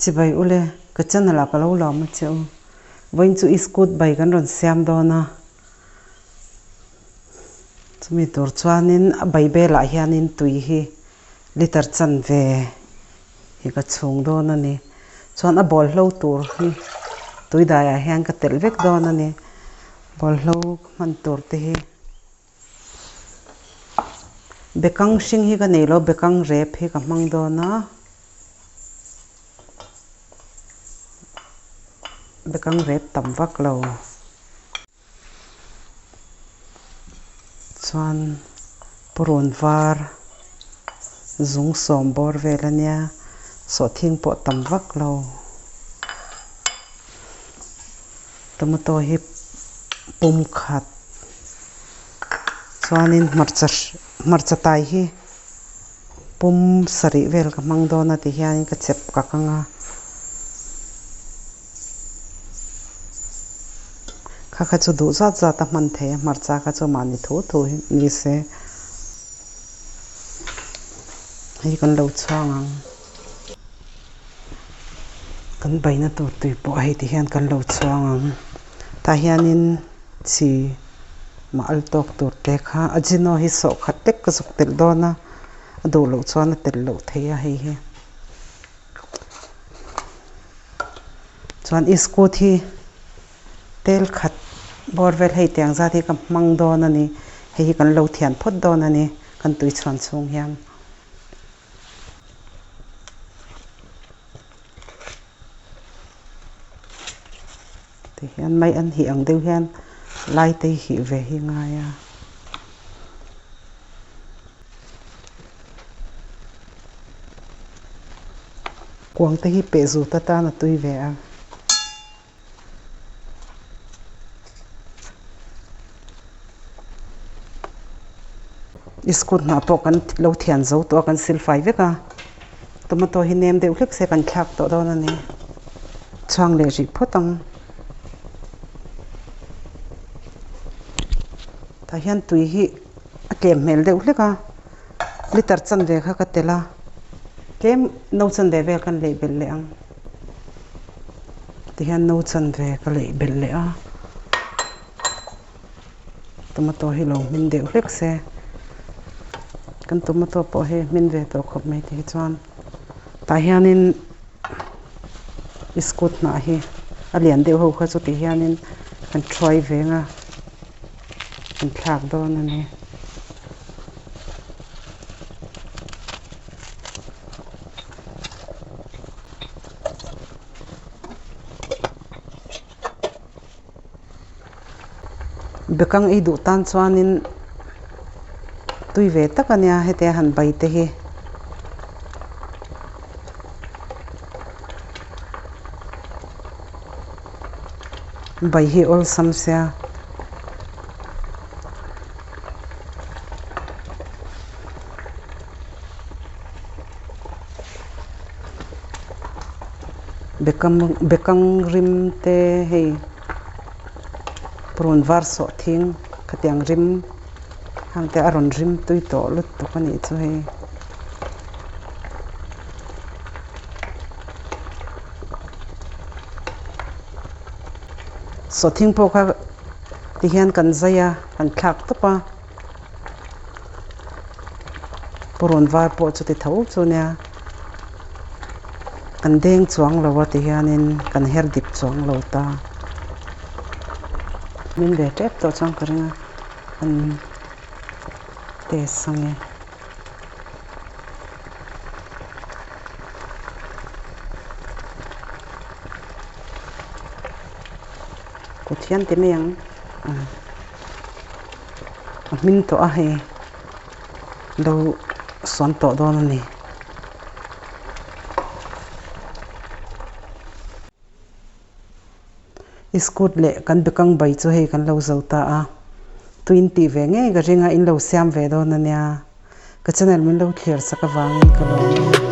Chibai ule, ka channel ah ka lo lawm a che u. Vawiin chu iskut bai kan rawn siam dawn a. Chumi tur chuanin a bai belah hianin tui hi liter chanve hi ka chhung dawn a ni. Chuan a bawlhlo tur hi tui daiah hian ka telh vek dawn a ni. Bawlhlo hman tur te hi. Bekang hring hi ka nei lo, bekang rep hi ka hmang dawn a. Bekang rep tam vak lo. Chuan purun var zung sawm bawr vel a nia, sawhthing pawh tam vak lo. Tomato hi pum khat chuanin hmarcha hmarcha tai hi pum sarih vel ka hmang dawn a ti hianin ka chep kak ang a kha kha chu duh zat zat a hman thei a hmarcha kha chu mahni thu thu hi ni se hei kan lo chhuang ang. Kan baina tur tui pawh hei ti hian kan lo chhuang ang. Tah hianin chi mah al tawk tur te kha ajino hi sawh khat tek ka zuk telh dawn a, a duh loh chuan a telh loh thei a hei hi. Chuan iskut hi tel khat bawr vel hei tiang zat hi ka hmang dawn a ni. Hei hi kan lo thian phawt dawn a ni kan tui chhuan chhung hian. Ti hian mai an hih ang deuh hian lai te hi hih ve hi ngai a. Kuang te hi peh zut atan a tui ve a. Iskut hnah pawh kan lo thian zo tawh a kan sil fai vek a tomato hi nem deuh hlek se kan thlak tawh dawn a ni chhuang leh rih phawt ang tah hian tui hi a tlem hmel deuh hlek a liter chanve kha ka telh a tlem no chanve vel kan leh belh leh ang. Tihian no chanve ka leih belh leh a, tomato hi lo hmin deuh hlek se, kan tomato pawh hi hmin ve tawh khawp mai tih hi chuan tah hianin iskut hnah hi a lian deuh ho kha chu ti hianin kan thuai veng a, kan thlak dawn a ni. Bekang ei duh tan chuanin tui ve tak a nia hetia han bai te hi. Bai hi awlsam sia. Bekang bekang rim te hei purun var sawh thing khatiang rim hang te a rawn rim tui tawh lutuk a nih chu hei. Sawhthing pawh kha tihian kan zai a kan thlak tawp a. Purun var pawh chuti tho chu nia kan deng chuang lo a ti hianin kan her dip chuang lo ta. Min ve tep tawh chuan ka ring a kan test ang e. Kut hian ti mai ang. A hmin tawh a hei lo sawn tawh dawn a ni. Iskut leh kan bekang bai chu hei kan lo zo ta a, tuin tih ve ngei ka ring a in lo siam ve dawn a nia. Ka channel min lo thlir sak avangin ka lawm e.